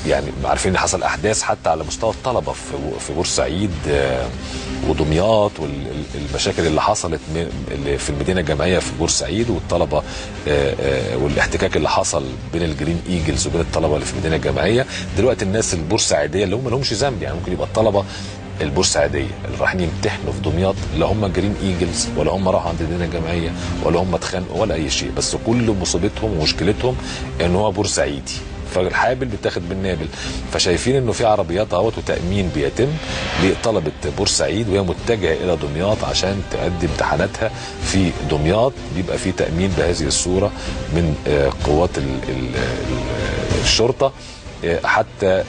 يعني عارفين ان حصل احداث حتى على مستوى الطلبة في بورسعيد ودمياط، والمشاكل اللي حصلت في المدينة الجامعية في بورسعيد، والطلبة والاحتكاك اللي حصل بين ال Green Eagles وبين الطلبة اللي في المدينة الجامعية. دلوقتي الناس البورسعيديه اللي هم ما لهمش ذنب، يعني ممكن يبقى الطلبة البورسعيديه اللي رايحين يمتحنوا في دمياط لا هم Green Eagles ولا هم راحوا عند المدينة الجامعية ولا هم اتخانقوا ولا اي شيء، بس كل مصيبتهم ومشكلتهم ان هو بورسعيدي، فالحابل بيتاخد بالنابل. فشايفين انه في عربيات اهوت وتامين بيتم لطلبه بورسعيد وهي متجهة الى دمياط عشان تؤدي امتحاناتها في دمياط، بيبقى في تامين بهذه الصورة من قوات الشرطة حتى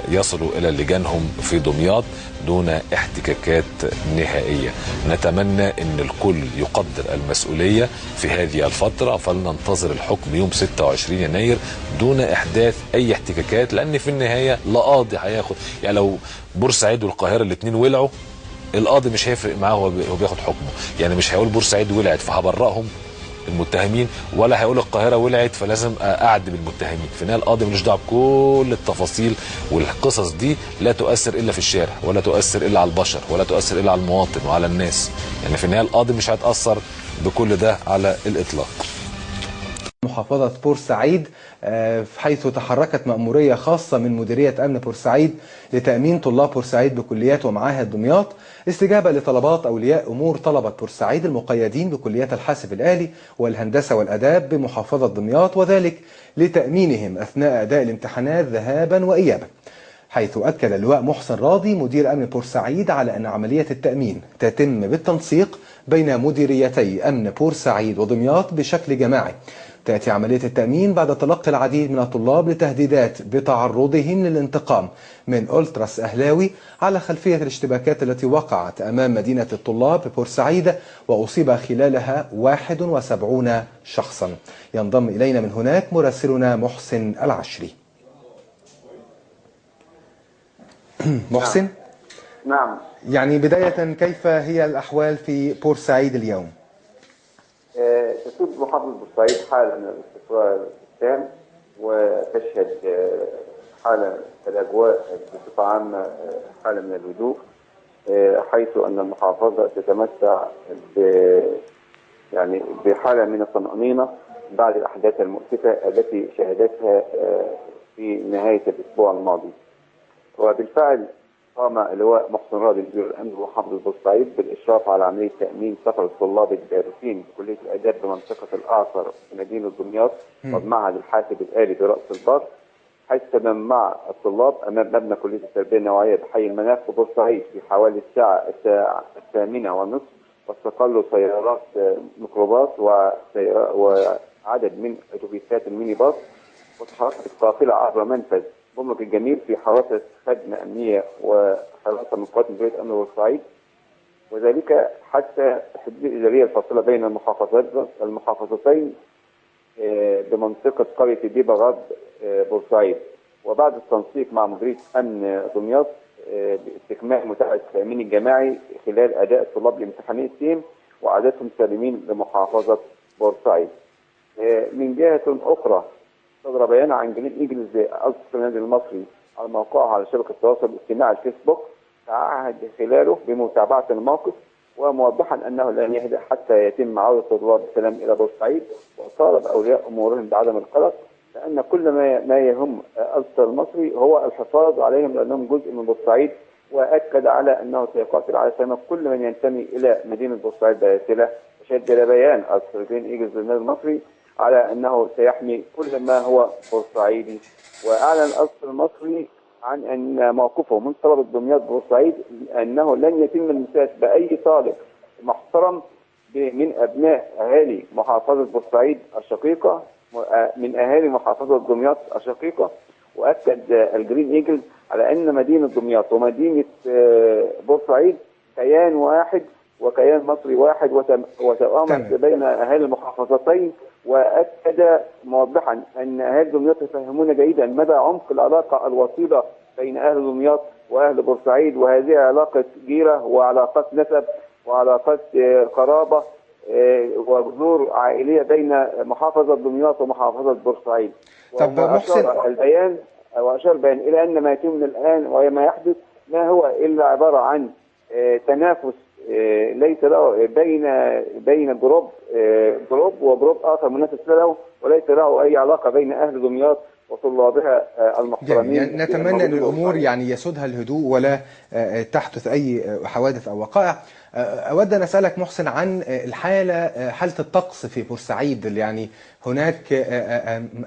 يصلوا الى لجانهم في دمياط دون احتكاكات نهائية. نتمنى ان الكل يقدر المسؤولية في هذه الفترة، فلننتظر الحكم يوم 26 يناير دون احداث اي احتكاكات، لان في النهاية لا قاضي هياخد، يعني لو بورسعيد والقاهره الاثنين ولعوا القاضي مش هيفرق معاه، هو بياخد حكمه، يعني مش هيقول بورسعيد ولعت فهبرأهم المتهمين، ولا هيقول القاهرة ولعت فلازم اعدم المتهمين. في النهاية القاضي ملوش دعوه بكل التفاصيل والقصص دي، لا تؤثر الا في الشارع، ولا تؤثر الا على البشر، ولا تؤثر الا على المواطن وعلى الناس. يعني في النهاية القاضي مش هيتاثر بكل ده على الاطلاق. محافظة بورسعيد حيث تحركت مأمورية خاصة من مديرية أمن بورسعيد لتأمين طلاب بورسعيد بكليات ومعاهد دمياط، استجابة لطلبات أولياء أمور طلبة بورسعيد المقيدين بكليات الحاسب الآلي والهندسة والآداب بمحافظة دمياط، وذلك لتأمينهم أثناء أداء الامتحانات ذهابا وإيابا. حيث أكد اللواء محسن راضي مدير أمن بورسعيد على أن عملية التأمين تتم بالتنسيق بين مديريتي أمن بورسعيد ودمياط بشكل جماعي. تأتي عملية التأمين بعد تلقي العديد من الطلاب لتهديدات بتعرضهم للانتقام من ألتراس أهلاوي على خلفية الاشتباكات التي وقعت أمام مدينة الطلاب ببورسعيد وأصيب خلالها 71 شخصا. ينضم إلينا من هناك مراسلنا محسن العشري. محسن؟ نعم. يعني بداية، كيف هي الأحوال في بورسعيد اليوم؟ تسود محافظة بورسعيد حالة من الاستقرار التام، وتشهد حالة الأجواء بصفة عامة حالة من الهدوء، حيث أن المحافظة تتمتع يعني بحالة من الطمأنينة بعد الأحداث المؤسفة التي شهدتها في نهاية الأسبوع الماضي. وبالفعل قام اللواء محسن راضي مدير الامن بمحافظة بورسعيد بالاشراف على عملية تامين سفر الطلاب الدارسين بكلية الاداب بمنطقة الاعصر بمدينة دمياط وبمعهد الحاسب الالي براس البر، حيث تجمع الطلاب امام مبنى كليه التربية النوعية بحي المناخ ببورسعيد في حوالي الساعة 8:30، واستقلوا سيارات ميكروباص وعدد من اتوبيسات الميني باص، وتحركت القافلة عبر منفذ جمرك الجميل في حراسة خدمة أمنية وحراسة من قوات مديرية أمن بورسعيد، وذلك حتى الحدود الإدارية الفاصلة بين المحافظتين بمنطقة قرية ديبا غرب بورسعيد. وبعد التنسيق مع مديرية أمن دمياط باستكمال متابعة التأمين الجماعي خلال أداء الطلاب لامتحاناتهم وعادتهم سالمين لمحافظة بورسعيد. من جهة أخرى، صدر بيان عن Green Eagles ألتراس النادي المصري على موقعه على شبكة التواصل الاجتماعي الفيسبوك، تعهد خلاله بمتابعة الموقف وموضحا أنه لن يهدأ حتى يتم عودة الطلاب بسلام إلى بورسعيد، وطالب أولياء أمورهم بعدم القلق، لأن كل ما يهم ألتراس المصري هو الحفاظ عليهم لأنهم جزء من بورسعيد، وأكد على أنه سيقاتل على سلامة كل من ينتمي إلى مدينة بورسعيد باسلة. وشدد بيان ألتراس Green Eagles للنادي المصري على أنه سيحمي كل ما هو بورسعيدي. وأعلن الألتراس المصري عن أن موقفه من طلبة دمياط بورسعيد أنه لن يتم المساس بأي طالب محترم من أبناء أهالي محافظة بورسعيد الشقيقة، من أهالي محافظة دمياط الشقيقة. وأكد ال Green Eagles على أن مدينة دمياط ومدينة بورسعيد كيان واحد وكيان مصري واحد، وتوامت بين أهالي المحافظتين. وأكد موضحا أن أهالي دمياط يفهمون جيدا مدى عمق العلاقة الوطيدة بين أهل دمياط وأهل بورسعيد، وهذه علاقة جيرة وعلاقات نسب وعلاقات قرابة وجذور عائلية بين محافظة دمياط ومحافظة بورسعيد. طب محسن، البيان وأشار البيان إلى أن ما يتم الآن وما يحدث ما هو إلا عبارة عن تنافس ليس له بين group و group آخر منافس له، وليس له أي علاقة بين أهل دمياط وطلابها المحترمين. يعني نتمنى أن الأمور يعني يسودها الهدوء ولا تحدث أي حوادث أو وقائع. أود أن أسألك محسن عن الحالة، حالة الطقس في بورسعيد. يعني هناك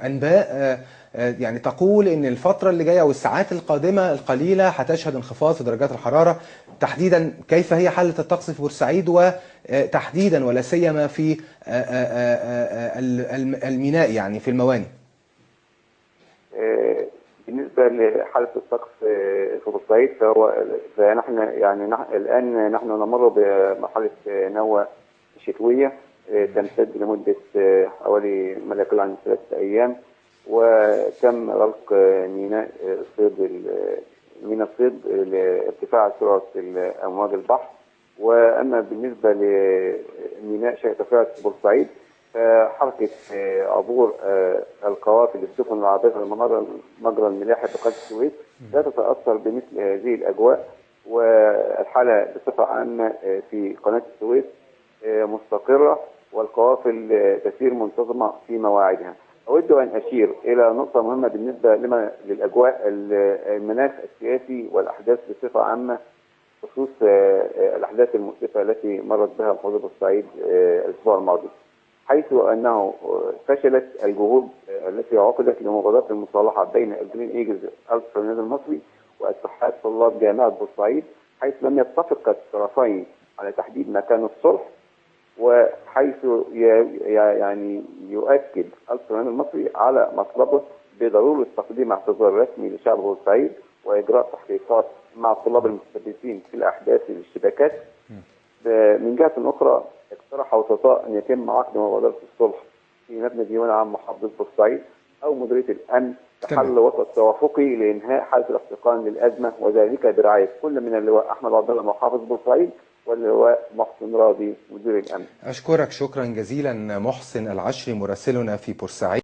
أنباء يعني تقول أن الفترة اللي جاية والساعات القادمة القليلة هتشهد انخفاض في درجات الحرارة. تحديدا كيف هي حالة الطقس في بورسعيد، وتحديدا ولا سيما في الميناء يعني في الموانئ؟ بالنسبة لحالة الطقس في بورسعيد فنحن يعني الآن نحن نمر بمرحلة نوة شتوية تمتد لمدة حوالي ما لا يقل عن 3 أيام، وتم غلق ميناء الصيد لارتفاع سرعة أمواج البحر. وأما بالنسبة لميناء شاطئ بورسعيد فحركة عبور القوافل السفن العابرة لممر مجرى الملاحة بقناة السويس لا تتأثر بمثل هذه الأجواء، والحالة بصفة عامة في قناة السويس مستقرة والقوافل تسير منتظمة في مواعيدها. أود أن أشير إلى نقطة مهمة بالنسبة للأجواء المناخ السياسي والأحداث بصفة عامة، خصوص الأحداث المؤسفة التي مرت بها محافظة بورسعيد الأسبوع الماضي، حيث أنه فشلت الجهود التي عقدت لمبادرة المصالحة بين ال Green Eagles الترا النادي المصري واتحاد طلاب جامعة بورسعيد، حيث لم يتفق الطرفين على تحديد مكان الصلح، وحيث يعني يؤكد الترا النادي المصري على مطلبه بضرورة تقديم اعتذار رسمي لشعب بورسعيد وإجراء تحقيقات مع الطلاب المتسببين في الأحداث والاشتباكات. من جهة أخرى اقترح وسطاء أن يتم عقد مبادرة الصلح في مبنى ديوان عام محافظة بورسعيد أو مديرية الأمن لحل وسط توافقي لإنهاء حالة الاحتقان للأزمة، وذلك برعاية كل من اللواء أحمد عبد الله محافظ بورسعيد واللواء محسن راضي مدير الأمن. أشكرك شكرا جزيلا محسن العشري مراسلنا في بورسعيد.